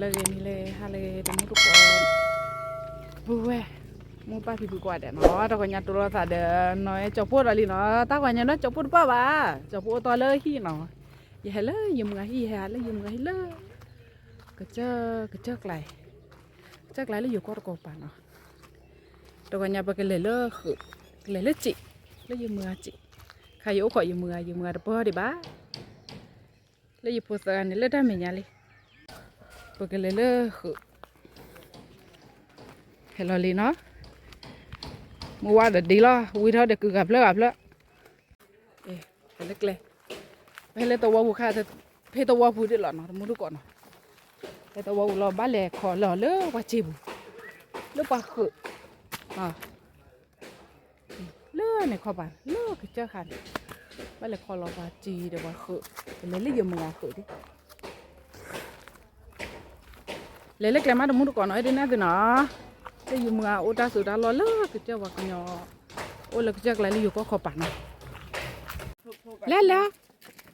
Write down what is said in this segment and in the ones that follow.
ဂ့ၤန့ၣ်လဲၣ် ဟါလၢတမူတကိး ပုၢ်ဝဲၢ် မိၢ်ပၢ်ဖံဖုကိးဂၤဒဲးနီၤ, တဂီၤညါတိၢ်လိာ်သးဒီး နီၢ်အဲၣ်ကၠီၤဖိဒီးလံနီၤ, တၢ်ဂီၤညါနီၢ်ကၠီၤဖိတပၣ်ဘၣ်, ကၠီၤဖိအိၣ်တီလၢဟံၣ်နီၤ, ယဟဲလၢယမုၢ်ဂၤဟံၣ် ယဟဲလၢယမုၢ်ဂၤဟံၣ်လၢ ကစၢၢ် ကစၢၢ်ကျါ ကစၢၢ်ကျါလၢယိၤကီၢ်တကိးပၤနီၤ, တဂီၤညါပကလဲၤလၢဃုး, ကလဲၤလၢစံး, လၢယမုၢ်ဂၤစံး, ခါယအိၣ်ခိးယမုၢ်ဂၤ ယမုၢ်ဂၤတပၢၢ်ဒံးဘၣ် လၢယဖိသၢဂၤန့ၣ် လၢတၢ်မဲာ်ညါလံ, ပကလဲၤလၢဃုး, ဟဲလီၤလံနီၤ, မုၢ်ဝါဒီးဒံးလီၤ ဝံထီၣ်ဒီးကုၤဂၤဖျၢၣ်ဂၤဖျၢၣ်, ဟဲလၢကျဲ, ပဟဲလၢသဝီပူၤခါ, ဖဲသဝီပူၤဒ်လီၤနီၤ တမူတကိးနီၤ, ဖဲသဝီပူၤလီၤ ဘၣ်လဲၤခီလီၤလၢပှၤစံးပူၤ, လၢပှၤဃုး လၢန့ၣ်ခီပၤ လၢကစၢၢ်ခါန့ၣ်, ဘၣ်လဲၤခီလီၤပှၤစံးဒီးပှၤဃုး, ပလဲၤလၢယမုၢ်ဂၤဃုးဒၣ်, လဲၤလၢကျဲမးတမူတကိးနီၤ အဲၣ်ဒိးနဲၣ်သုနီၤ, လၢယမုၢ်ဂၤအိၣ်တၢ်သူတၢ်လီၢ်လၢကစၢၢ်ပှၤကညီ, အိၣ်လၢကစၢၢ်ကျါလၢယိၤကီၢ်ခီပၤနီၤ, လဲၤလဲၤ,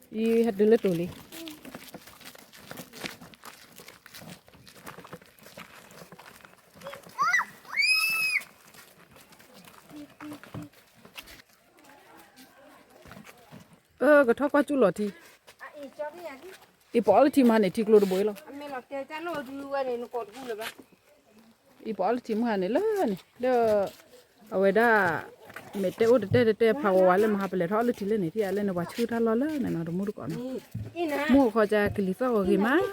ယဟဲတုၤလၢတိၤလံ အၢ ကထီၣ်ကွၢ်ကၠူၣ်လီၤထံ, အံၤပအီလၢထံမဟါန့ၣ် ထံကျိတဘိအံၤလီၤ, အံၤပအီလၢထံမဟါန့ၣ် လၢန့ၣ် လၢ အဝဲဒၣ် မဲာ်တဲအိၣ်တတဲတတဲဖးဝဲဝဲလၢမဟါ ပလဲၤထီၣ်အီလၢထံလၢန့ၣ် ထံၣ်အလၢန့ၣ် ပှၤဆူၣ်တၢ်လီၢ်လၢန့ၣ်နီၤ တမူတကိးနီၤ, မူၢ်အခီကၢကလံၤသီၣ်ဂီၤဂ့ၤမး,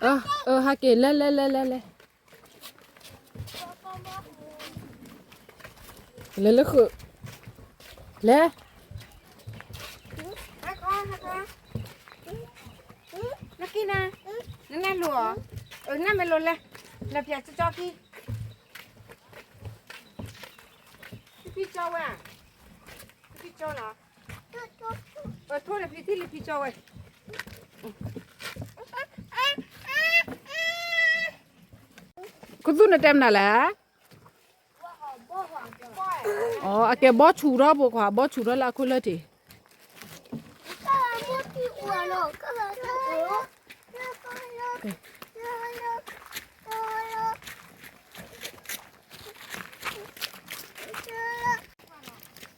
အၢ ဟဲက့ၤ လဲၤလဲၤလဲၤလဲၤလဲၤ လဲၤလၢဃုး, လဲၤ, နကနၣ်လိၤအီၤ, နမ့ၢ်လိၤလဲၤ, လဲၤဖျဲးကၠီကၠီခံ, ဖံဖံကၠီဝဲ, ဖံဖံကၠီလီၤ, ထိၣ်နဖံထံၣ်လံဖံကၠီဝဲ ခူသူၣ်နတဲမနုၤလဲၣ်, အကဲဘီဆူၣ်ထီၣ်ဖိခွါ ဘီဆူၣ်ထီၣ်လၢအခိၣ်လၢထံး,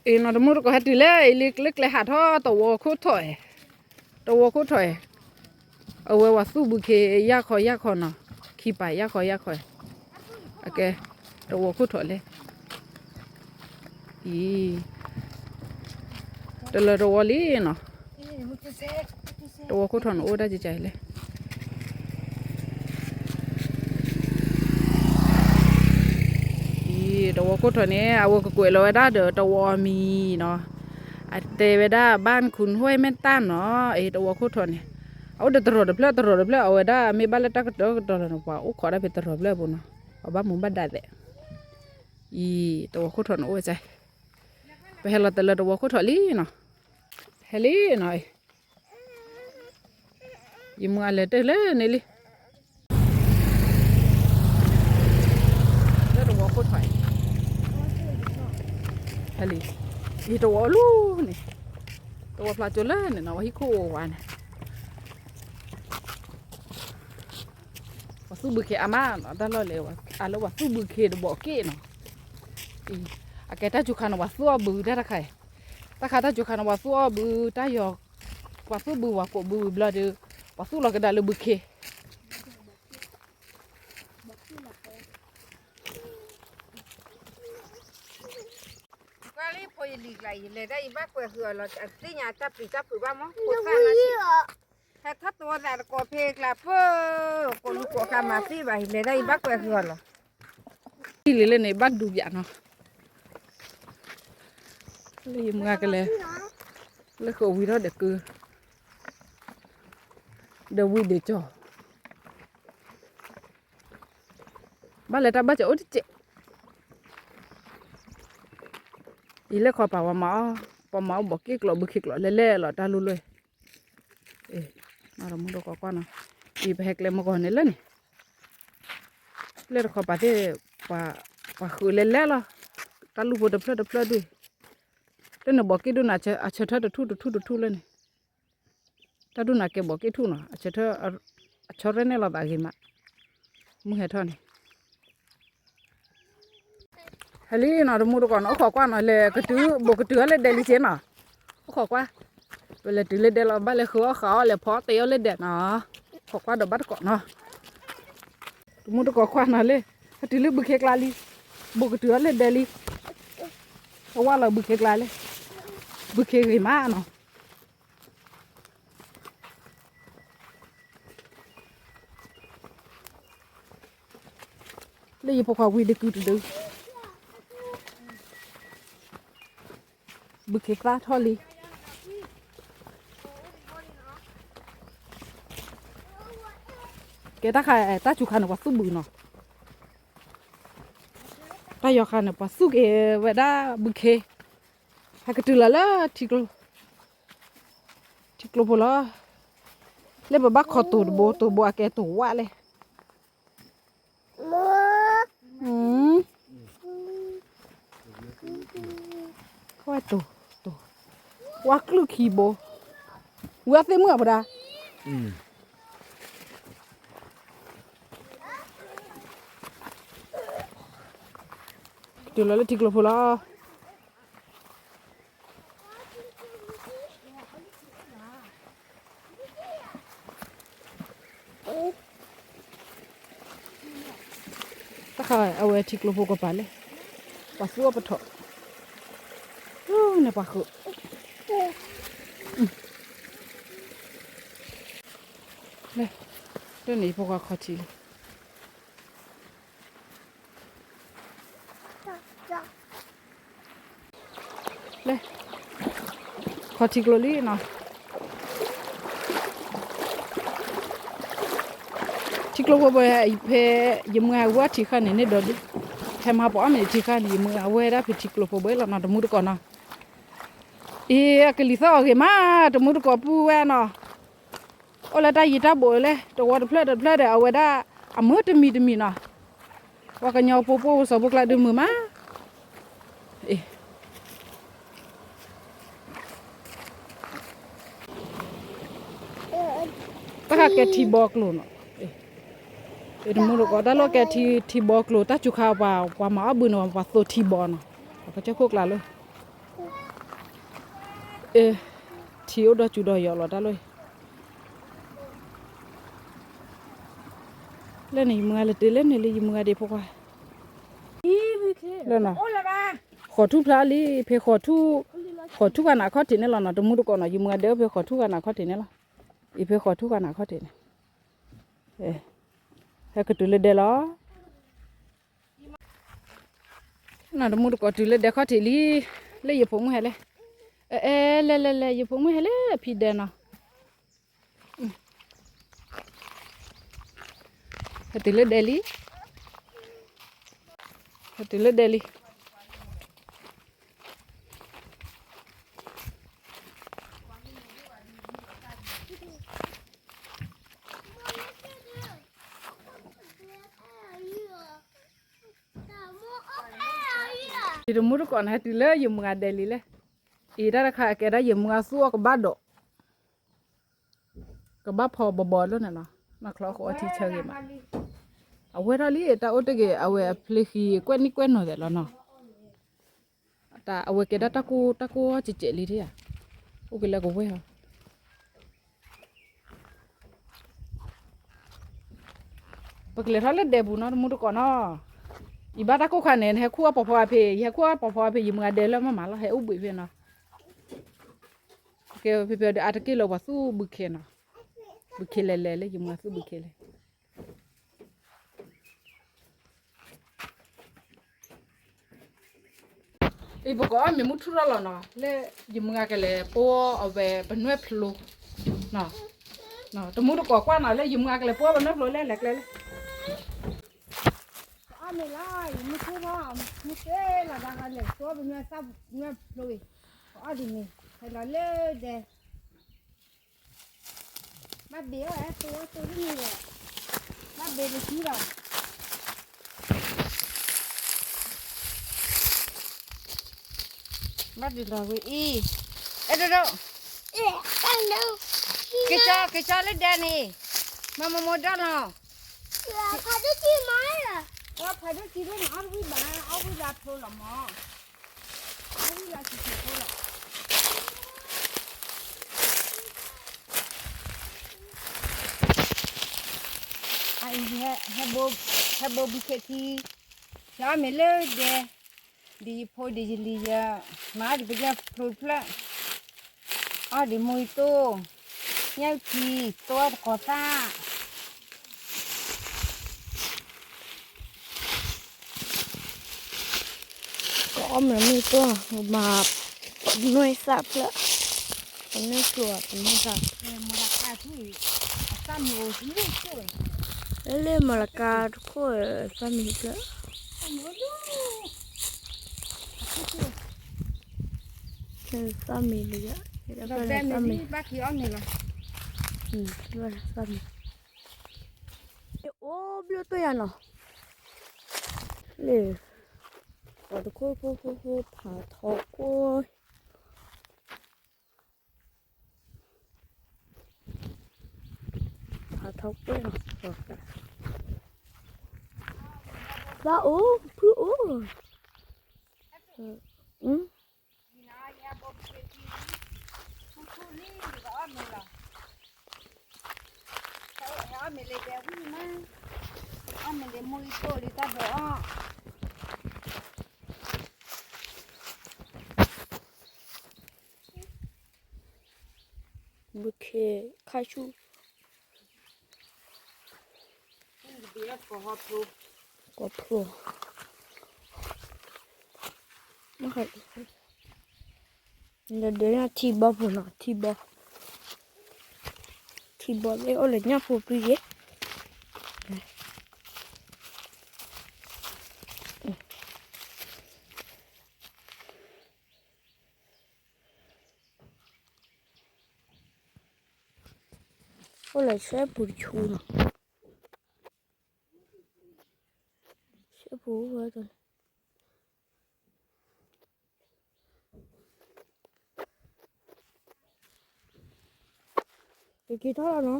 အ့ၣ်နီၤ တမူတကိးဟဲတုၤလၢအံၤလံ လၢကျဲဟးထီၣ်သဝီခိၣ်ထီၣ်အံၤ, သဝီခိၣ်ထီၣ်အံၤ, အဝဲဝၤသူၣ်ဘုခ့ယၢ်ခီယၢ်ခီနီၤ, ခံပၤယၢ်ခီယၢ်ခီ, အကဲ, သဝီခိၣ်ထီၣ်လဲၣ်, အံၤ, တလၢသဝီလံနီၤ, သဝီခိၣ်ထီၣ်န့ၣ်အိၣ်ဒၣ်ကကလဲၣ် အံၤ သဝီခိၣ်ထီၣ်န့ၣ် အဝဲကကွဲးလီၤဝဲဒၣ်ဒီးသဝီအမံၤနီၤ, အတဲဝဲဒၣ် บ้านคุณห้วยแม่ต้าน နီၤ, အံၤ သဝီခိၣ်ထီၣ်န့ၣ်, အအိၣ်ဒီးတရီၤတဖျၢၣ် တရီၤတဖျၢၣ် အဝဲဒၣ်မ့ၢ်ဘၣ်လၢတၢ်ကတၢၢ်ကတီၤလီၤန့ၣ် ပှၤအိၣ်ခိးဒၣ်ဖဲတရီၤဖျၢၣ်အပူၤနီၤ, ပှၤဘၣ်မူဘၣ်ဒါသဲး, အံၤ သဝီခိၣ်ထီၣ်န့ၣ်အိၣ်ဝဲစဲး, ပဟဲလီၤတလၢသဝီခိၣ်ထီၣ်လံနီၤ, ဟဲလံနီၤ ယမုၢ်အလဲၤတၢၢ်လၢန့ၣ်လံ, လၢသဝီခိၣ်ထီၣ်အံၤ, ဟဲလံ, ယသဝီလူန့ၣ်, သဝီဖျါကၠိလၢန့ၣ်နီၤ ဝဲဟံၣ်ခိၣ်ဝါန့ၣ်, ပှၤသူၣ်ဘုခ့အါမးနီၤ တၢ်လီၢ်လဲၣ်, အလၢပှၤသူၣ်ဘုခ့တဘီးက့ၣ်နီၤ, အကဲတၢ်စူၤခါန့ၣ် ပှၤသူၣ်အီၣ်ဘုတၢ်တခါအံၤ, တၢ်ခါတၢ်စူၤခါန့ၣ် ပှၤသူၣ်အီၣ်ဘုတၢ်ယီၤ, ပှၤသူၣ်ဘုဝၤကိးဘုဘျီဒီး, ပှၤသူၣ်လီၤကဒါလၢဘုခ့ ကွၢ်လံဖိယလံၤကျါ ယလဲၤဒၣ်ယဘၣ်ကွဲးဃုာ်အီၤလီၤ အသ့ၣ်ညါတၢ်ပျံၤတၢ်ဖုးဘၣ်မး ဖိသၣ်လီၤ, ဟဲထီၣ်သဝီသးတကိးဖဲကျါပၢၢ် ကိးလူၤကိးဃါမၤသ့ဘၣ် ယလဲၤဒၣ်ယဘၣ်ကွဲးဃုာ်အီၤလီၤ, လံလံလၢန့ၣ် ဘၣ်ဒူးပၠးနီၤ, လၢယမုၢ်ဂၤကလဲၤ, လၢဃုာ်ဝံၤထီၣ်ဒီးကု ဒီးဝံၤဒီးကၠီၤ ဘၣ်လဲၤတၢ်ဘၣ်စၢၤအိၣ်တစဲး, အံၤလၢခီပၤဝဲမၤအီၣ်, ပှၤမၤအီၣ်ဘီးက့ၣ်ကျိးဘုခ့ကျိးလဲၤလဲၤလီၤတၢ်လိၣ်လွဲၢ်, မၤတမူတကိးကွၢ်နီၤ, အံၤပဟဲကျဲမုၢ်ဂီၤန့ၣ်လၢန့ၣ်, လၢတခီပၤသ့ၣ်, ပှၤဃုာ်လဲၤလဲၤလီၤ, တၢ်လူၢ်ဖိတဖျၢၣ်တဖျၢၣ်ဒၣ်, လၢန့ၣ်ဘီးက့ၣ်ဒိၣ်န့ၣ် အဆၢထၢၣ်တထူၣ်တထူၣ်တထူၣ်လၢန့ၣ် တၢ်ဒူၣ်နၤကဲဘီးက့ၣ်ထူၣ်နီၤ, အဆၢထၢၣ်, အဆၢရဲၣ်နဲၣ်လိာ်သးဂ့ၤမး, မုၢ်ဟဲထီၣ်န့ၣ် ဟဲလံနီၤ တမူတကိးနီၤ, အိၣ်ခိးကွၢ်နီၤ, လဲၤကတုၤ, ဘိးကတုၤအီၤလၢဒဲလံက့နီၤ, အိၣ်ခိးကွၢ်, ပလဲၤတုၤလၢဒဲလီၤ, ဘၣ်လဲၤဃုအီၣ်ဃုအီၣ် လဲၤဖီအီၣ်တ့အီၣ်လၢဒဲနီၤ, ခိးကွၢ်ဒီးဘၣ်တကိးနီၤ, တမူတကိးကွၢ်နီၤလၢ, ဟဲတုၤလၢဘုခ့ကျါလံ, ဘိးကတုၤအီၤလၢဒဲလံ, အဝၢ်လီၤဘုခ့ကျါလံ, ဘုခ့ဂ့ၤမးနီၤ လၢယဖိခွါဝံၤတကုာ်တဒု, ဘုခ့သၣ်ထီၣ်လံ, ကဲတၢ်ခါ, တၢ်စူၤခါန့ၣ်ပှၤသူၣ်ဘုနီၤ, တၢ်ယီၤခါန့ၣ် ပှၤသူၣ်က့ၤဝဲဒၣ်ဘုခ့, ဟဲကတုၤလီၤလၢ ထံကျိဖိလီၤ, လၢပဘၣ်ခိးတိၤတဘိ, တိၤဘိအကဲတိၤဝၣ်လဲၣ်, ဝၣ်တိၤ, ဝၣ်ကျုၢ်ခံဘိ, ဝဲသ့ၣ်မုၣ်အပဒါ တုၤလီၤလၢထံကျိဖိလီၤ. တၢ်ခါအဝဲထံကျိဖိကပၤလဲၣ်, ပှၤသူၣ်အီၣ်ပထီၣ်, န့ၣ်ပှၤဃုာ်, လၢန့ၣ်ဖိခွါခီၣ်ထံးလံ. လဲၤ, ခီၣ်ထံးကျိလံနီၤ, ထံကျိဖိဘၣ်, ဖဲယမုၢ်အဝဲထံခါန့ၣ်န့ၣ်ဒီးဒ်, ဖဲမၤပှၤအီၣ်မ့ၢ်ထံခါန့ၣ် ယမုၢ်အဝဲဒၣ်ဖဲထံကျိဖိဘၣ်လီၤနီၤ တမူတကိးနီၤ, အ့ အကလံၤသီၣ်အီၤဂ့ၤမး တမူတကိးပုၢ်ဝဲၢ်နီၤ. အိၣ်လၢတၢ်ယံၤတၢ်ဘိးလၢ တဝီတဖျၢၣ်တဖျၢၣ်ဒီး အဝဲဒၣ်အမုာ်တမံၤတမံၤနီၤ, ပှၤကညီဖိပှိၢ်ဖိစီၤဖိကျါဒုးမုာ်မး, အ့ တၢ်ခါကဲထံဘီကျိၤနီၤ, တမူတကိး တၢ်လီၢ်ကဲထံဘီကျိၤ တၢ်စူၤခါပှၤ ပှၤမၤအီၣ်ဘုန့ၣ် ပှၤသိးထံဘီနီၤ, ပှၤကစၢၢ်ခိၣ်ကျါလၢ အ့ ထံအိၣ်ဒီးစူၤဒီးယီၤလီၤတၢ်လီၢ်အံၤ, လၢန့ၣ် ယမုၢ်ဂၤလဲၤတုၤလၢန့ၣ်လံ ယမုၢ်ဂၤဒံးဖိခွါ, လၢနီၤ, ဃီၤထူၣ်ဖျါလံ ဖဲဃီၤထူၣ်, ဃီၤထူၣ်ဂၤနၤခီၣ်ထံးန့ၣ်လီၤနီၤ တမူတကိးနီၤ ယမုၢ်ဂၤဒဲးအိၣ်ဖဲဃီၤထူၣ်ဂၤနၤခီၣ်ထံးန့ၣ်လီၤ, အံၤဖဲဃီၤထူၣ်ဂၤနၤခီၣ်ထံးန့ၣ်, ဟဲကတုၤလၢဒဲလီၤ. နီၤ တမူတကိးတုၤလၢဒဲခီၣ်ထံးလံ, လၢယဖိမုၣ်ဟဲလဲၣ်, အဲ အဲ လဲၤလဲၤလဲၤ ယဖိမုၣ်ဟဲလၢဖံဒဲနီၤ, ဟဲတုၤလၢဒဲလံ, ဟဲတုၤလၢဒဲလံ. ယတမူတကိးန့ၣ် ဟဲတုၤလၢယမုၢ်ဂၤဒဲလံလဲၣ်, အံၤတၢ်တခါအကဲဒၣ်ယမုၢ်ဂၤသူၣ်အီၣ်ကဘၣ်ဒီး ကဘၣ်ဖီဘီဘီလၢန့ၣ်နီၤ, နီၢ်ချီဃိးအထံဆၢဂ့ၤမး, အဝဲထီၣ်လံ တၢ်အိၣ်တ့ၢ်ဂ့ၤ အဝဲအဖျ့ဃံကွဲၢ်နံၣ်ကွဲၢ်နီၤသဲးလီၤနီၤ, တၢ်အဝဲကဲဒၣ်တၢ်ကိၢ်တၢ်ကိၢ်စဲးစဲးလံထံဧါ, အိၣ်က့ၤလၢကဝဲၢ်ဟီ ပကလဲၤထီၣ်လၢဒဲပူၤနီၤ တမူတကိးနီၤ, ယဘၣ်တၢ်ကိၢ်ခါန့ၣ် နဟဲခူၣ်အီၣ်ပီၤဖီအဖံး ယဟဲခူၣ်အီၣ်ပီၤဖီအဖံး ယမုၢ်ဂၤဒဲလၢမၤမၤလီၤ ဟဲအိၣ်ဘှံးဖဲနီၤ, ကဲဖဲဖဲဒီးအါတက့ၢ်လၢပှၤသူၣ်ဘုခ့နီၤ, ဘုခ့လဲၤလဲၤလၢယမုၢ်ဂၤသူၣ်ဘုခ့လဲၤ အံၤပကအီၣ်မ့ၢ်မုၢ်ထူၣ်ထီၣ်လီၤနီၤ လၢယမုၢ်ဂၤကလဲၤပိာ်အဝဲပနွဲၣ်ဖျိ, တမူတကိးကွၢ်နီၤ လၢယမုၢ်ဂၤကလဲၤပိာ်ပနွဲၣ်ဖျိလဲၣ် လဲၤကျဲလဲၣ်, အီၣ်မ့ၢ်လီၤ ယမုၢ်ထူၣ်ထီၣ် မုၢ်သ့လီၤ ဘၣ်ဂၤလဲၤပိာ်ပနွဲၣ်ဖျိအံၤ, ကအီၣ်ဒ်န့ၣ် ဟဲလီၤလၢဒဲ ဘၣ်ဘ့ၣ်အီၣ်အဲၣ်သိအီၣ်သိဒ်န့ၣ်ဒီး, ဘၣ်ဘ့ၣ်တစုလီၤ, ဘၣ်ဒုးလီၤဝဲအံၤ, အဲၣ်ဒိၣ်ဒိၣ်, က က့ၤကၠီလၢဒဲန့ၣ်, မ့ၢ်မိၢ်မိၢ်ဒီးနီၤ, ဖးဒိၣ်ကံမး, ဖးဒိၣ်ကံဒိၣ်န့ၣ် အီၣ်တဝံၣ်ဘၣ်, အီၣ်ဝံၣ်လၢဖျိလီၤမး, အီၣ်ဝံၣ်လၢဆံးဆံးဖိလီၤ. အံၤ ဟဲဘိဘုခ့ထံ, ယအီၣ်မ့ၤလၢဒဲ, ဒ်ယဖိဒ်ယလံၤယဲ, မၤအီၣ်ဒ်ပကဲဖျိတဖျၢၣ်, အီၣ်ဒ်မိၢ်အံၤတိၢ်, ညၣ်အုၣ်ထံ, တိၢ်အီၣ်တကိးသၣ် ကအီၣ်မ့ၤမ့ၢ်တိၢ်, မၤပနွဲၢ်သၣ်ဖျၢၣ်, ပနွဲၢ်ဖျိ ပနွဲၢ်သၣ်, လၢလၢမၤလကါတခိၣ် သၣ်မံၤဖျၢၣ်, သၣ်မံၤလၢယ, သၣ်မံၤ, သၣ်မံၤ, အိၣ်ဘျိတိၢ်ယၤနီၤ, လၢ, ပှၤတခိၣ်ဖိဖိဖိဖးထီခိၣ် ဖးထီကွဲၢ်လီၤ, ဘၣ်အိၣ်ဖုအိၣ်, အီၣ်မ့ၤလၢဒဲဝံၣ်မး, အီၣ်မ့ၤလၢမိၢ်အံၤတိၢ်လံတၢ်ဒိးအီၣ် ဘုခ့ခါဆူၣ်, ကီၢ်ဖျိ, ဒီးဒၢထံဘီပူၤနီၤ, ထံဘီ, ထံဘီလၢအိၣ်လၢညၣ်ဖိပျံၤယဲၢ် အိၣ်လၢဆဲပူၤတဆူနီၤ, ဆဲပူၤဝဲတန့ၣ် ကက့ၤထီၣ်လီၤနီၤ,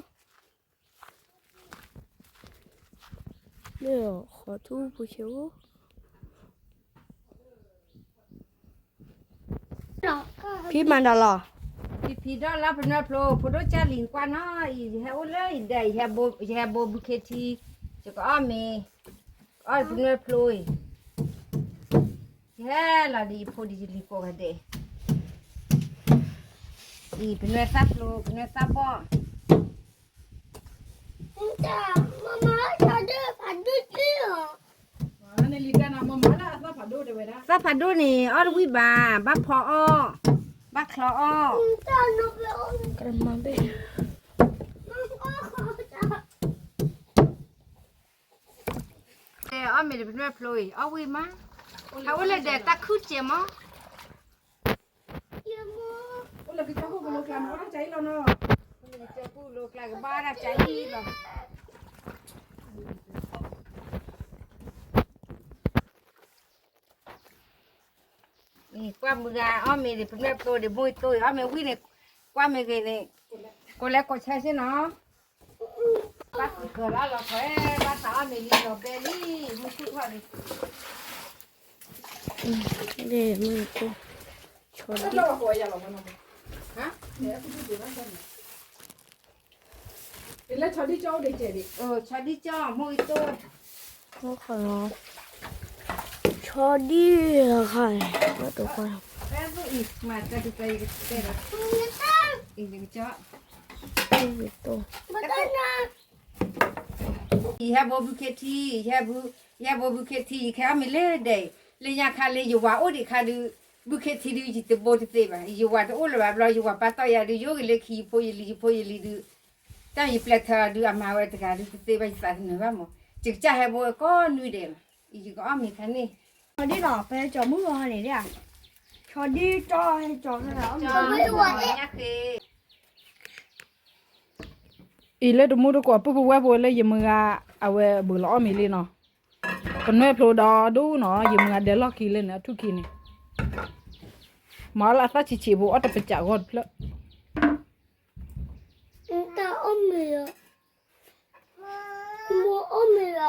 လၢဃီၤထူပူၤဆဲးအိၣ် ဖံမၤဒၣ်လီၤ, ဖံဖံဒီးလၢပနွဲၢ်ဖျိ ဖိဒိၣ်ကၢ်လံၤကွၢ်နီၤအံၤ ယဟဲအိၣ်လၢယဒဲ ယဟဲဘိဘုခ့ထံ, ယကအီၣ်မ့ၤ, ကအီၣ်ပနွဲၢ်ဖျိအံၤ, ယဟဲလီၤဒီးယဖိဒ်ယလံၤကိးဂၤဒဲး, အံၤပနွဲၢ်သၣ်ဖျိ ပနွဲၢ်သၣ်ဘီၣ် သၣ်ဖးဒိၣ်န့ၣ် အီၣ်တဝံၣ်ဘၣ်, ဘၣ်ဖီအီၣ်, ဘၣ်ချီအီၣ်, ကမၤဘ့ၣ် အီၣ်မ့ၤလၢပနွဲၢ်ဖျိအံၤ အီၣ်ဝံၣ်မး, ဟဲအိၣ်လၢဒဲးတၢ်ခုၣ်စဲးမး, အိၣ်လၢကစၢ်ပူၤကလိကျါန့ၣ် အိၣ်တၢ်ကၢ်အံၤလီၤနီၤ, ကစၢ်ပူၤကလိကျါကဘၣ်တၢ်ကၢ်အံၤလီၤ. ကွၢ်မုၢ်ဂၤအီၣ်မ့ၤန့ၣ် ပနွဲၢ်ဖျိန့ၣ် မိၢ်တိၢ်အီၣ်မ့ၤဝံၣ်န့ၣ်, ကွၢ်မ့ၢ်ဂ့ၤန့ၣ်, ကိးလဲကိးဆၢဆ့နီၤ, ဘၣ်သံကၢၤလၢလီၤခီ, ဘၣ်သးအီၣ်မ့ၤလံလီၤဘဲလံ, မုၢ်ဆူၣ်ထီၣ်လံ, မုၢ်တိၢ်, ဆီဒံၣ် ဆီဒံၣ်ကၠီ မိၢ်အံၤတိၢ်, ဆီဒံၣ်လီၤခါန့ၣ် ယဟဲဘိဘုခ့ထံ, ယဟဲဘိဘုခ့ထံ ယကဟဲအီၣ်မ့ၤလၢဒဲး, လၢညါခါလၢယဝၤအိၣ်ဒံးခါဒုး, ဘုခ့ထံဒုး ယတဘိတသ့ဘၣ်, ယဝၤတအိၣ်လၢၤဘၣ်ဘျီ ယဝၤပာ်တီၢ်ယၤဒုး ယအိၣ်က့ၤလၢခံ ယဖိယလံၤ ယဖိယလံၤဒုး, တၢ်ယပျဲၢ်ထၢၣ်ဒုး အမၤဝဲတဂၤဒုးတသ့ဘၣ် ယသးတနၢၤဘၣ်မး, ယကစၢ်ဟဲဘိကိးနွံဒဲး, ယကအီၣ်မ့ၤခါန့ၣ်, ဆီဒံၣ်နီၤ ပဟဲကၠီၤမုၢ်ဂီၤန့ၣ်ဒၣ်, ဆီဒံၣ်ကၠီဟဲကၠီၤ, အံၤလၢတမူတကိး ပုၢ်ဖိဝဲၢ်ဖိလၢယမုၢ်ဂၤ အဝဲဘုးလီၤအီၣ်မ့ၤလံနီၤ, ပနွဲၢ်ဖျိဒီဒူၣ်နီၤ ယမုၢ်ဂၤဒဲးလီၢ်ခံလၢန့ၣ် အထူၣ်ခံန့ၣ်, မၤအီၣ်လၢအသၣ်ဆံးဆံးဖိ အီၣ်တပစးဂီၢ်တဖျၢၣ် တၢ်အီၣ်မ့ၤလီၤ. မိၢ်အီၣ်မ့ၤလီၤ.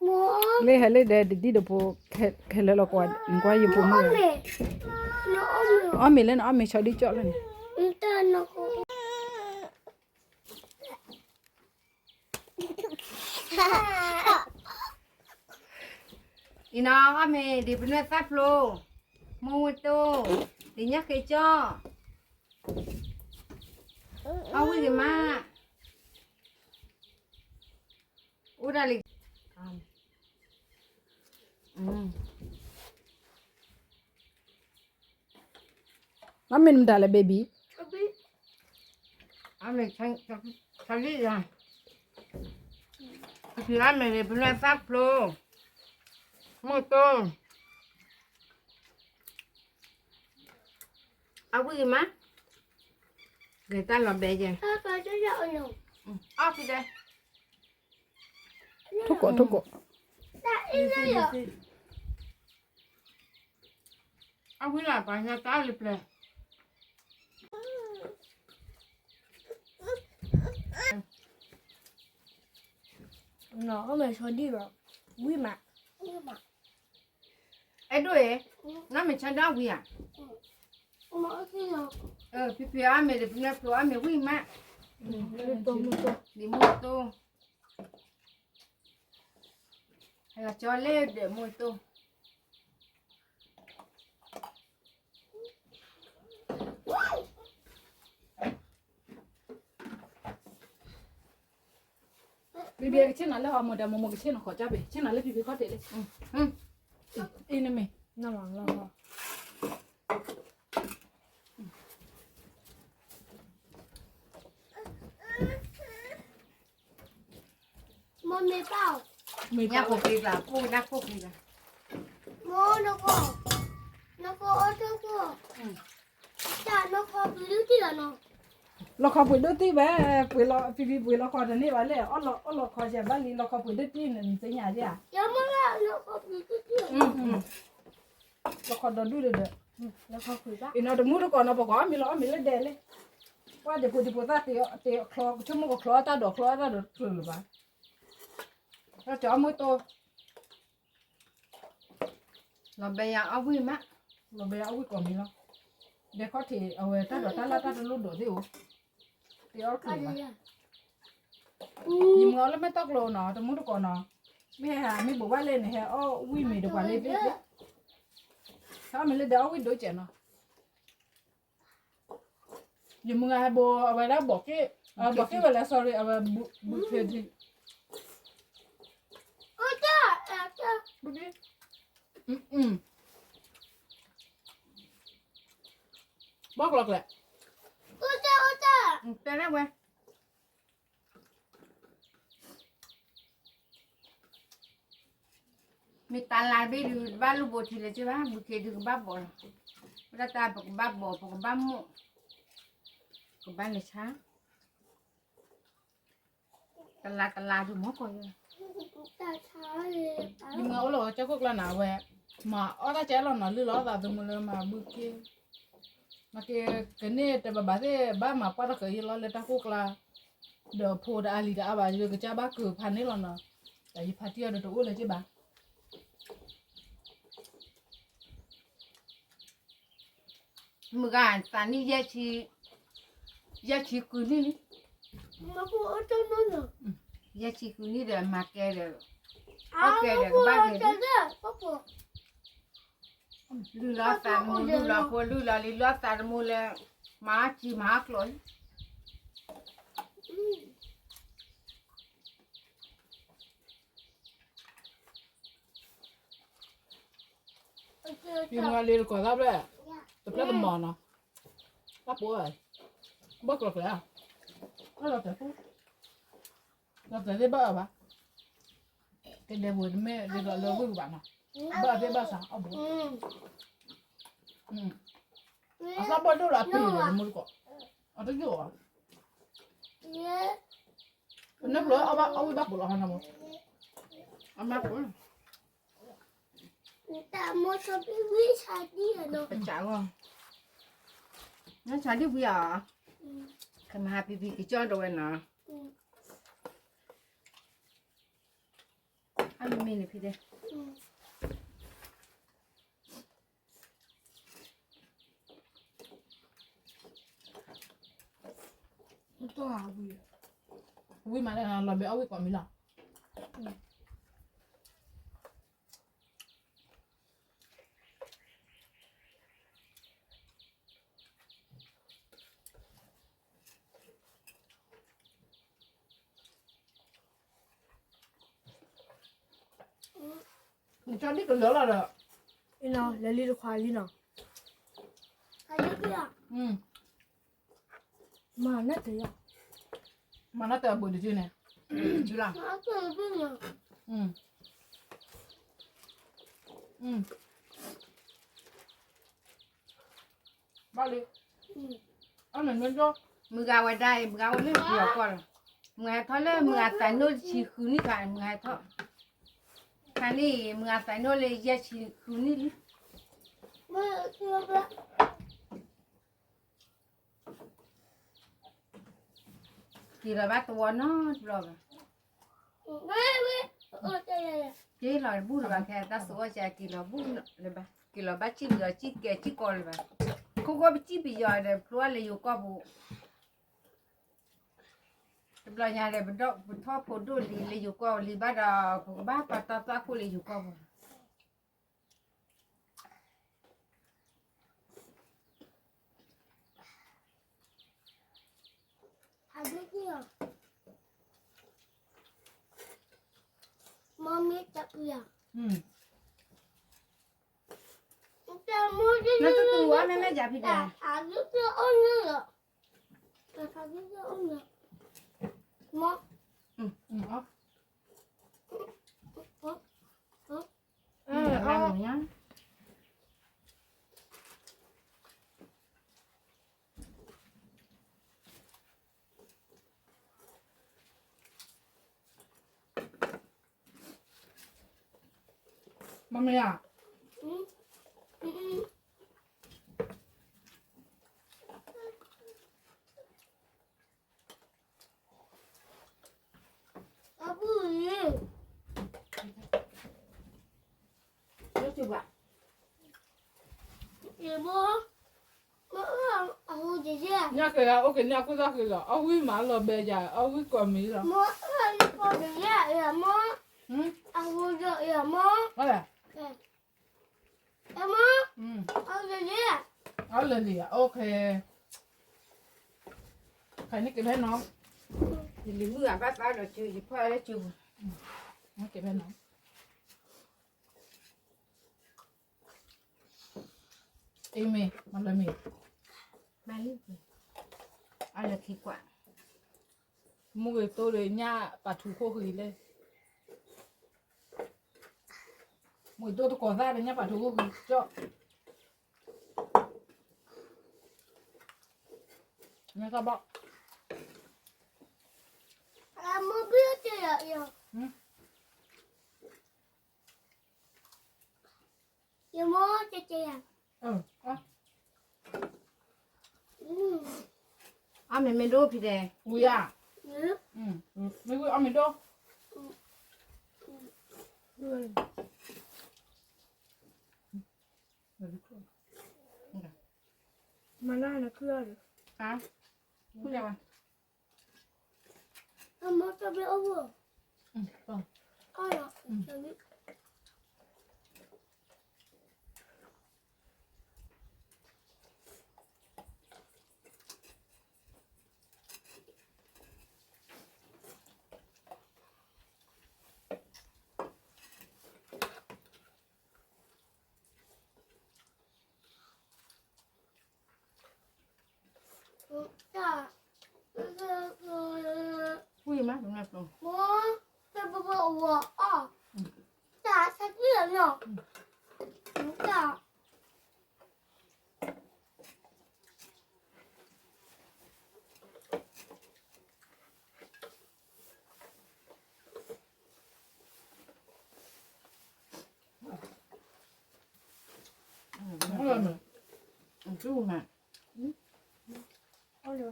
မိၢ်အီၣ် လၢဟဲလၢဒီး ဒ်ဒံၣ်ဒီးဖိ ခဲလၢာ်လီၤကွၢ် နကွၢ်ယဖိမုၣ် နအီၣ်မ့ၤ နအီၣ်မ့ၤလၢနအီၣ်မ့ၤဆီဒံၣ်ကၠီၣ်လၢန့ၣ် တၢ်န အံၤနီၤ အီၣ်မ့ၤဒံးပနွဲၣ်သၣ်ဖျိ, မိၢ်ဝဲတိၢ်, ဒံးညၣ်ဃ့ကၠီၣ်, အီၣ်ဝံၣ်ဂ့ၤမး, အိၣ်ဒၣ်လံ, အီၣ်မ့ၤနမတၤလဲၣ် baby, အီၣ်မ့ၤ ဆီဒံၣ်ယၤ, ပထံၣ်အီၣ်မ့ၤန့ၣ် ပနွဲၣ်သၣ်ဖျိ, မိၢ်တိၢ်, အီၣ်ဝံၣ်ဂ့ၤမး, ဂ့ၤတၢ်လီၤဘဲယဲ, အီၣ်ဖံတဲ, ထိၣ်ကိး ထိၣ်ကိး အဝံၣ်လၢပှၤညါတၢ်လံပျဲၢ်, အီၣ်မ့ၤဆီဒံၣ်လီၤ, ဝံၣ်မး, အဲၣ်ဒိၣ်အံၤ, နမ့ၢ်ဆီဒံၣ်ဝံၣ်ဧါ, ဖံဖံအီၣ်မ့ၤဒီး ပနွဲၣ်ဖျိအီၣ်မ့ၤဝံၣ်မး, ဒ်မိၢ်တိၢ်, ဟဲကၠီလၢဒီးမိၢ်တိၢ် ဘံဘံ ကဆ့ၣ်နီၤလၢဟီ မိၢ်ဒီးမိၢ်မိၢ်ကဆ့ၣ်နီၤဃီၤကၠၢ်ဘ့ၣ် ဆ့ၣ်နီၤလၢဖံဖံခီၣ်ထံးလံ, အံၤနမ့ၢ် မိၢ်မ့ၢ်ပၢ်, မ့ၢ်ပၢ်အိၣ်က့ၤကျါ ပအိၣ်နၢ်ခိၣ်က့ၤကျါ, မိၢ်နခိၣ်, နခိၣ်အီၣ်တခိၣ်, တၢ်နခိၣ်ပှ့ၤဒိၣ်တံၢ်လီၤနီၤ, လီခီပှ့ၤဒိၣ်တံၢ်ဝဲ, ပှ့ၤလီၤ ဖံဖံပှ့ၤလီခီတန့ၢ်ဘၣ်လဲၣ်, အီၣ်လီၤခီစဲးဘၣ်လံ လီခီပှ့ၤဒိၣ်တံၢ်န့ၣ် နသ့ၣ်ညါယဲၢ်ဧါ, လီခီဒီဒူၣ်ဒီး, အံၤနီၤတမူတကိးနီၤ ပကအီၣ်မ့ၤလီၤအီၣ်မ့ၤလၢဒဲးလဲၣ်, ပှၤဒ့ၣ်ဖိဒ့ၣ်ဖိသၣ်တ့အီၣ်ချီ ကဆိကမိၣ်ကချီအီၣ်တၢ်ဒီးချီအီၣ်တၢ်ဒီးတချုးလၢၤဘၣ်, ဒီးတဲအီၣ်မ့ၢ်တိၢ် လီၤဘဲယၤအီၣ်ဝံၣ်မး, လီၤဘဲယၤအီၣ်ဝံၣ်ကိးမံၤလီၤ, ဒဲခီၣ်ထံးအဝဲတၢ်ဒီးတၢ်လၢ်တၢ်တလိၣ်ဒိးသ့ၣ်ဧိၤ, တ့အီၣ်တချုးလၢၤဘၣ်, ယမၤအီၣ်လၢမဲာ်တီၢ်ကျိနီၤ တမူတကိးနီၤ, မ့ၢ်ဟဲမ့ၢ်ဘိးဘၣ်လဲၣ်န့ၣ် ဟဲအီၣ်ဝံၣ်မ့ၤတပှၤလၢသ့ၣ်သ့ၣ်, ဟဲအီၣ်မ့ၤလၢဒဲးအီၣ်ဝံၣ်ဒိၣ်စဲးနီၤ ယမုၢ်ဂၤဟဲဘိးအဝဲဒၣ်ဘီးက့ၢ်, ဘီးက့ၢ်ဝဲလဲၣ် sorry အဝဲဘုခ့ထံ, ဘီၣ်ကျီၢ်ကျဲ, တဲဒၣ်ဝဲ မ့ၢ်တၢ်လၢ်ဘ့ၣ်ဒုး တဘၣ်လိၣ်ဘိထံလၢၤက့ဘၣ် ဘုခ့ဒုးကဘၣ်ဘီးလီၤ, ဝဲဒၣ်တၢ်ပကဘၣ်ဘီး ပကဘၣ်မိၣ်, ကဘၣ်လဲၤဆါ, တလးတလးဒုးမ့ၢ်ကီး, ယမၤအိၣ်လီၤကၠီခိၣ်ကျါနၤဝဲ, မၤအီၣ်တၢ်ကဲလီၤနီၤ လုၢ်လီၤသးသမူလၢမၤဘုခ့, မၤက့ၤကန့ၢ်တဘၣ်ဘၣ်သ့ၣ် ဘၣ်မၤပှၢ်တၢ်ကယံၤလီၤလၢတၢ်ကိၢ်ကျါ, ဒီးဖိတအါလံၤတအါဘၣ် ယကစၢ်ဘၣ်ကၢၤဖးန့ၣ်လီၤနီၤ, တၢ်ယဖါတံၢ်အီၤဒီးတအိၣ်လၢၤက့ဘၣ် မုၢ်ဂၤသးနံၣ် ယဲၢ်ဆံဃုနံၣ်လံ, ယဲၢ်ဆံဃုနံၣ်ဒီးမၤကဲဒီး, အီၣ်ကဲဒီးကဘၣ်ကဲ, လုၢ်လီၤသးသမူ လုၢ်လီၤဖိ လုၢ်လီၤလံၤ လီၤသးသမူလၢ မၤအီၣ်ကံ မၤအီၣ်ကျိၣ်လံ ယမၤလံတကိးသၣ်ဖျၢၣ်, တဖျၢၣ်တမီၤနီၤ, တၢ်ပိၢ်, ဘၣ်ကျိၤကျဲၤ, လီၤတဲာ်, လီၤတဲာ်သ့ၣ်ဘၣ်အီၤဘၣ်, ကဒဲးပူၤတမ့ၢ်ဒ်သိးလၢဝ့ၢ်ကဘၣ်နီၤ, ဘၣ်အီၤသ့ၣ်ဘၣ်ဆၣ်အီၣ်ဘိ, အသၣ်ဘီၣ်ဒိၣ်လီၤအပ့ၤဒီးတမူတကိး, အတယိာ်အီၤ, ပနၢ်ဖျိအီၣ်ဝံၣ်ဘၣ်ပိာ်လီၤဟါနမူ, အမါပိာ်လီၤ, တၢ်မိၢ်ဆိပံဝံၣ်ဆါဒံၣ်အီၤနီၤ, ပစးဂီၢ်, နဆါဒံၣ်ဝံၣ်ဧါ, ကမၤဟးဖံဖံကကၠီဒီးဝဲနီၤ, အမ့ၢ်န့ၣ်ဖံတဲ, ဝံၤမးလၢလီၤဘဲအီၣ်ဝံၣ်ကိးမံၤလီၤ. နကၠီဒ်ကလၢာ်လီၤဒီး, လဲၤလံတခွါလံနီၤ, မၤနတၢ်, မၤနတၢ်အဘိၣ်တစုန့ၣ်, တစုလီၤ, ဘၣ်လံ, မုၢ်ဂၤဝဲဒၣ်အံၤ မုၢ်ဂၤအိၣ်လၢပယီၤကီၢ်လီၤ, မုၢ်ဂၤဟဲထီၣ်လၢမုၢ်ဂၤသးနိလၢဆံဃုနံၣ်ခါ မုၢ်ဂၤဟဲထီၣ်, ခါန့ၣ် မုၢ်ဂၤသးနိလၢယဲၢ်ဆံဃုနံၣ်လံ, က့ၤလီၤဘၣ်တဝီနီတဘျီဘၣ်, က့ၤလီၤဘူၣ်လၢၤဘၣ်ခဲ တၢ်စိအီၣ်ကက့ၤလီၤဘူၣ်လၢၤဘၣ်, က့ၤလီၤဘၣ်စံၣ်လီၤစံၣ်ကဲစံၣ်ကီးလၢၤဘၣ်, ခိခိပစံၣ်ပယီၤဒီး ဖျိအီၣ်လၢယိၤကီၢ်ပူၤ, တဘျီညါဒီး ပဒီၣ်ပထီၣ်ဖိဒိၣ်လံလၢယိၤကီၢ်လံဘၣ်ဒီး ပကဘၣ်ပာ်တီသးခိၣ်လၢယိၤကီၢ်ပူၤ မ့ၢ်တၢ်ပူၤယၤ, နတတူၢ်ဝဲမ့မ့ၢ်ယၤဖံးတၢ်, မ့ၢ် မမ့ၢ်ဧါ, အပူၤ, ညါက့ၤလီၤ အိၣ်က့ၤန့ၢ်အခိၣ်သၣ်ဃံလီၤ အီၣ်ဝံၣ်မးလီၤဘဲယၤ အီၣ်ဝံၣ်ကိးမံၤလီၤ, အီၣ်လၢလံဧါ OK, ခါန့ၣ်က့ၤဖဲနီၤ, ယလံၤမုၣ်အဘၣ်သးဒီးစု ယဖီၣ်လၢစုပူၤ, က့ၤဖဲနီၤ, အမ့ၢ် မၤလၢမ့ၢ်, အလၢခံကွၢ်, မုၢ်ဂ့ၤတိၢ်ဒီးညၣ်ပာ်ထူခိၣ်ဃံလဲၣ်, မုၢ်ဂ့ၤတိၢ်တကိးသၣ်ဒီးညၣ်ပာ်ထူခိၣ်ဃံကၠီၣ် မ့ၢ်ကဘၣ်, အီၣ်မ့ၤမ့ၢ်ဒိၣ်ဖံးဒဲး, ဝံၤဧါ, မ့ၢ်ဝံၤအီၣ်မ့ၤဒိၣ်, မၤလၢနခုအီၤဒီး, ခုလၢၤဘၣ်, အမ့ၢ်တဘ့ၣ်အိၣ်ဘၣ်, အီၣ်လီၤ, ဝံၤမး, တဘိဘိအီၣ်, တၢ်ဆါကံၢ်လီၤနီၤ, တၢ် အီၣ်လီၤ, အီၣ်လီၤ,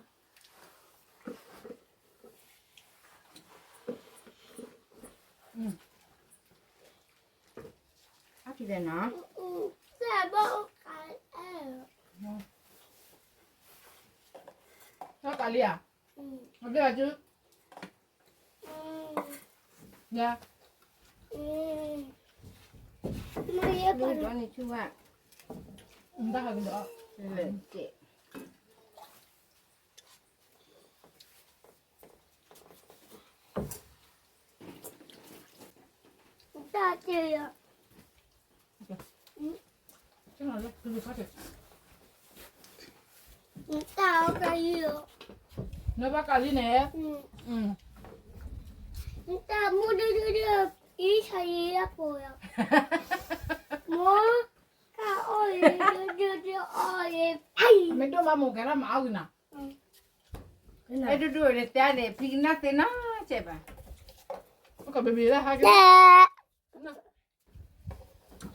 ခံဒီးနီၤ, တၢ်ကးလံဧါ, အဘ့ၣ်အစု, ယၤ, ဒိးန့ၣ်ဆူဝဲ, တၢ်ဟးကဒီး, လဲၣ်, တၢ်ကဲယၤ, တၢ်အီၣ်ကလံလီၤ, နဘၣ်ကးလံန့ၣ်, တၢ်မူဒုဒုဒု, အံၤဆါယံၤအပီၤယၤ, မိၢ်, တၢ်အီၣ်ယံၤဒုဒုဒုအီၣ်ယံၤ, မ့ၢ်ဒိၣ်မးမိၢ်ကဲထီၣ်မၤအီၣ်ဂ့ၤနီၤ, အဲဒုဒုန့ၣ်တဲန့ၣ် ဖံကနၣ်သ့နီၤကဲဘၣ်, ကဘ့ၣ်ဘ့ၣ်လၢဟဲက့ၤ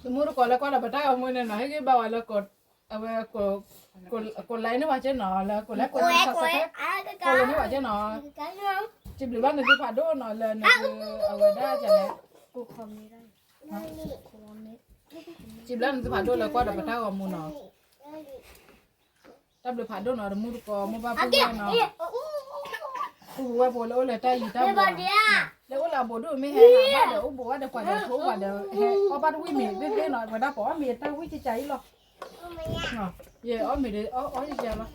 တမူတကိးလၢကွၢ်ဒီးပတၢ်ဂီၤမူန့ၣ်နီၤ ဟ့ၣ်ဂံၢ်ဘါဝဲလၢ အဝဲ ကိးလဲန့ၢ်ဝဲကဲနီၤ လၢကိးလဲကိးလဲ subscribe ကိးလဲန့ၢ်ဝဲကဲနီၤ, စံးဘျုးဘၣ်နသုဖးဒိၣ်နီၤ လၢနသုအဝဲဒၣ်လဲၣ်, စံးဘျုးနသုဖးဒိၣ်လၢကွၢ်ဒီးပတၢ်ဂီၤမူနီၤ, တၢ်ဘျုးဖးဒိၣ်နီၤ တမူတကိးမိၢ်ပၢ်ပုၢ်ဝဲၢ်နီၤ, ပုၢ်ဝဲၢ်ဖိလၢအိၣ်လၢတၢ်ယံၤတၢ်ဘိ, လၢအိၣ်လၢအဘူးဒိၣ်မ့ၢ်ဟဲဟးဘၣ်ဒီးအိၣ်ဘူးဝဲဒီးပှၤဒီးထိအိၣ်ဘၣ်ဒီး ဟဲအီၣ်ဘၣ်တဝံၣ်မ့ၤသ့ၣ်သ့ၣ်နီၤ ပှၤဒၣ်ပှၤအီၣ်မ့ၤတၢ်ဝံၣ်ကကၤအံၤလီၤ, ယအီၣ်မ့ၤဒီးအီၣ်ကကၤလီၤ,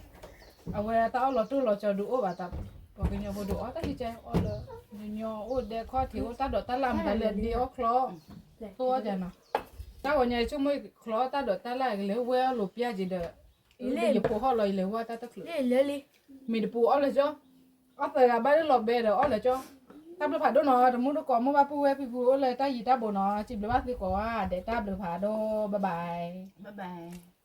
အဝဲတၢ်အီၣ်လီၤတိၢ်လီၤကၠီဒုးအိၣ်ဘၣ်သး, ပှၤကညီဖိဒုးအီၣ်တၢ်ကကၤအီၣ်လၢ ညီအိၣ်ဒဲခီၣ်ထံးအိၣ်တၢ်ဒိးတၢ်လၢ်မတၤလဲၣ်ဒ့အီၣ်ချီ, တိၢ်အီၣ်ကနီၤ, တၢ်ဂီၤညါဆိကမိၣ်ချီတၢ်ဒိးတၢ်လၢ်ကလဲၤဝဲအီၣ်လိာ်ပျၢ်က့ၤဒီး, လၢယဖိဟီၣ်လီၤယလဲၤဝဲတၢ်တချုး, မ့ၢ်တပူၤအီၣ်လၢကၠီ, အီၣ်သၢဂၤဘၣ်လၢလီၤဘဲဒီးအီၣ်လၢကၠီ, တၢ်ဘျုးဖးဒိၣ်နီၤ တမူတကိးမိၢ်ပၢ်ပုၢ်ဝဲၢ်ဖံဖုအိၣ်လၢတၢ်ယံၤတၢ်ဘိနီၤ စံးဘျုးဘၣ်သုကိးဂၤဒဲး တၢ်ဘျုးဖးဒိၣ် bye bye, bye bye.